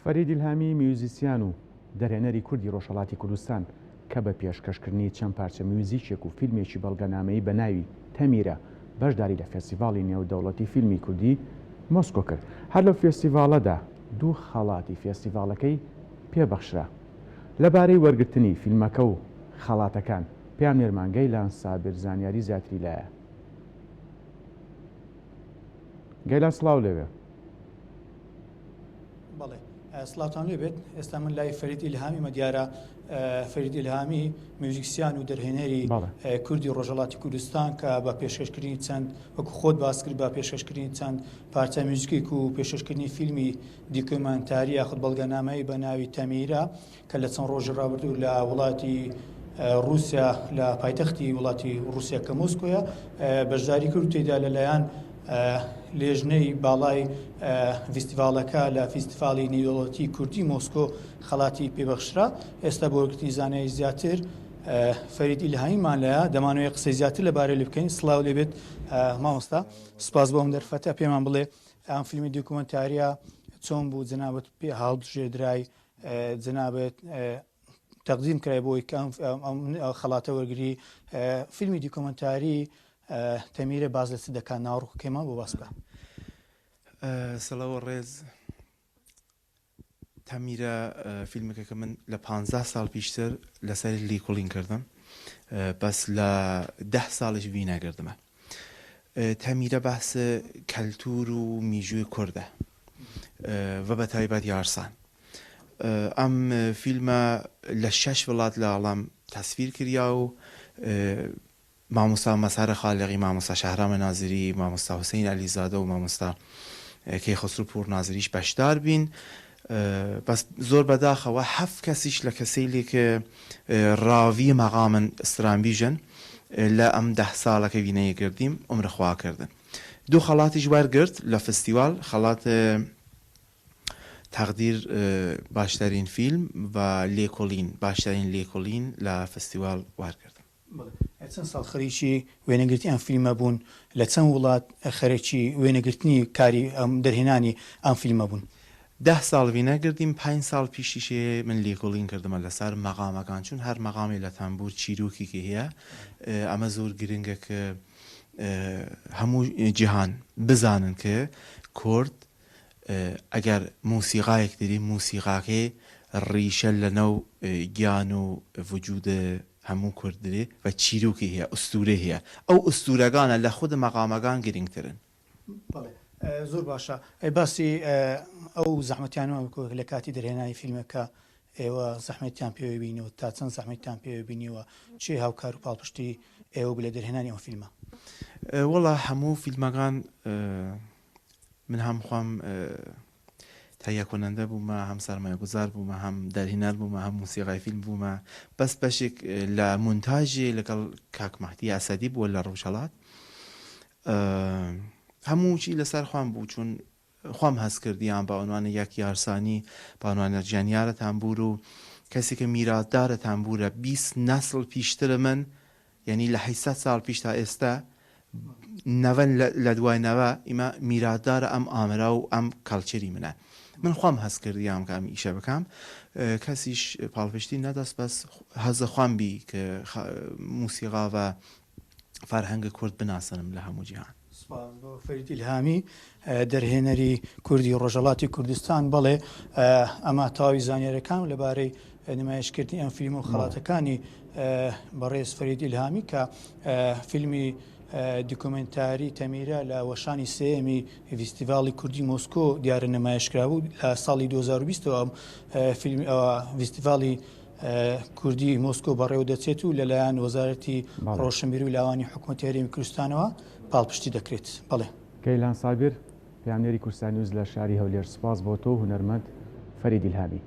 فەرید ئیلهامی میوزیسیان و دەرهێنەری کوردی ڕۆژهەڵاتی کوردستان کە بە پێشکەشکردنی چەند پارچە میوزیکێک و فیلمێکی بەڵگەنامەیی بە ناوی تەمیرە بەشداری لە فێستیڤاڵی نێودەوڵەتی فیلمی کوردی مۆسکۆ کرد. هەر لەو فێستیڤاڵەدا دوو خەڵاتی فێستیڤاڵەکەی پێ بەخشرا. لەبارەی وەرگرتنی فیلمەکە و خەڵاتەکان، پەیامنێرمان گەیلان سابیر زانیاری زیاتری لایە. گەیلان سڵاو لێبێ. بەڵێ سڵاوتان لێ بێت ئێستا من لای فەرید ئیلهامی مە دیارە فەرید ئیلهامی میوزیکسیان و دەرهێنەری کوردی ڕۆژهەڵاتی کوردستان کە بە پێشکەشکردنی چەند وەکو خۆت باس کرد بە پێشکەشکردنی چەند پارچە میوزیکێک و پێشکەشکردنی فیلمی دیکۆمانتاری یاخود بەڵگەنامەی بە ناوی تەمیرە کە لە چەند ڕۆژی ڕابردوو لە وڵاتی ڕووسیا لە پایتەختی وڵاتی ڕووسیا کە مۆسکۆیە بەشداری کرد تێدا لەلایەن لێژنەی باڵای ڤیستیڤاڵەکە لە فیستیڤاڵی نێودەوڵەتی کوردی مۆسکۆ خەڵاتی پێبەخشرا ئێستا بۆ وەرگرتنی زانیاری زیاتر فەرید ئیلهامیمان لایە دەمانەوەی قسەی زیاتر لەبارەی لێ بکەین سڵاو لێبێت مامۆستا سپاس بۆ ئەم دەرفەتە پێمان بڵێ ئەم فیلمی دیکۆمنتاریە چۆن بوو جەنابت پێ هەڵبژێردرای جەنابت تەقدیم کرای بۆی کە ئەم خەڵاتە وەرگری فیلمی دیکۆمنتاری تەمیرە باس لە چ دەکات ناوەڕۆکەکەیمان بۆ باس بکە. سڵاو و ڕێز تەمیرە فیلمەکە کە من لە پانزا ساڵ پیشتر لەسەر لیکوڵین کردم بەس لە دە ساڵیش وینە گردمە تەمیرە باس کەلتور و میژووی کوردە و بە تایبەت یارسان ئەم فیلمە لە شەش وڵات لە عاڵەم تەسویر کریا و مامۆستا مەزهەر خالقی، مامۆستا شەهرام نازری، مامۆستا حوسەین عەلیزادە و مامۆستا کەیخەسرو پوورنازریش بەشدار بین. بەس زۆر بەداخەوە هەفت کەسیش لە کەسەیلێ ک ڕاوی مەقامن سترانبیژن لە ئەم دە ساڵە کە وینەیە گردیم عومر خوا کردن. دوو خەڵاتیش وەرگرت لە فستیواڵ، خەڵات تەقدیر باشترین فیلم و لێکۆڵین باشترین لێکۆڵین لە فستیواڵ وەرگرتم. بەڵێ چەند ساڵ خەریکی وێنەگرتنی ئەم فیلمە بوون؟ لە چەند وڵات خەرکی وێنەگرتنی کاری ئەم دەرهێنانی ئەم فیلمە بوون؟ دە ساڵ وینە گردیم، پەنج ساڵ پیشیشێ من لێکۆڵین کردمە لەسەر مەقامەکان، چون هەر مەقامێ لە تەنبوور چیرۆکێکی هەیە، ئەمە زۆر گرنگە کە هەموو جیهان بزانن کە کورد ئەگەر موسیقایەک دەری موسیقاکەی ڕیشە لەناو گیان و وجود هەموو کورد درێ و چیرۆکی هەیە ئوستورەی هەیە ئەو ئوستورەگانە لە خود مەقامەگان گرنگترن. بەڵێ زۆر باشە ئەی باسی ئەو زەحمەتیانەمان بکە لە کاتی دەرهێنانی فیلمەکە ئێوە زەحمەتیان پێوە بینیوە تا چەند زەحمەتتان پێوە بینیوە چێ هاوکار و پاڵپشتی ئێوە بوو لە دەرهێنانی ئەو فیلمە؟ وەڵا هەموو فیلمەکان من هەم خۆم تهیه کننده بوومە هەم سەرمایەگوزار بوومە هەم دەرهێنەر بوومە هەم موسیقای فیلم بوومە بەس بەشێک لە مونتاژێ لەگەڵ کاک مەهدی ئەسەدی بووە لە ڕۆژهەڵات هەموو چی لەسەر خۆم بوو چون خۆم هەست کردیان بە عنوان یەک یارسانی بە عنوان ژەنیارە تەنبوور و کەسێک کە میراتدارە تەنبوورە 20 نەسڵ پیشتر من یانی لە 800 ساڵ پیش تا ئێستا نەوە لە دوای نەوە ئیمە میراتدارە ئەم ئامرا و ئەم culture ی منە من خۆم هەست کردیام کە ئەم ئیشە بکەم کەسیش پاڵپشتی نەدەست بەس هەزە خۆم بی کە موسیقا و فەرهەنگ کورد بناسنم لە هەموو جیهان. سپاس بۆ فەرید ئیلهامی دەرهێنەری کوردی ڕۆژهەڵاتی کوردستان. بەڵێ ئەمە تەواوی زانیاریەکان لەبارەی نمایشکردنی ئەم فیلم و خەڵاتەکانی بەڕێز فەرید ئیلهامی کە فیلمی دیکۆمنتاری تەمیرە لە وەشانی سێیەمی ڤیستیڤاڵی کوردی مۆسکۆ دیارە نمایشکرابوو لە ساڵی 2020 ئەم فیلم ڤیستیڤاڵی کوردی مۆسکۆ بەڕێوە دەچێت و لەلایەن وەزارەتی ڕۆشنبیری و لاوانی حکوومەتی هەرێمی کوردستانەوە پاڵپشتی دەکرێت. بەڵێ. گەیلان سابیر، پەیامنێری کوردستان نیوز لە شاری هەولێر سوپاس بۆ تۆ و هونەرمەند فەرید ئیلهامی.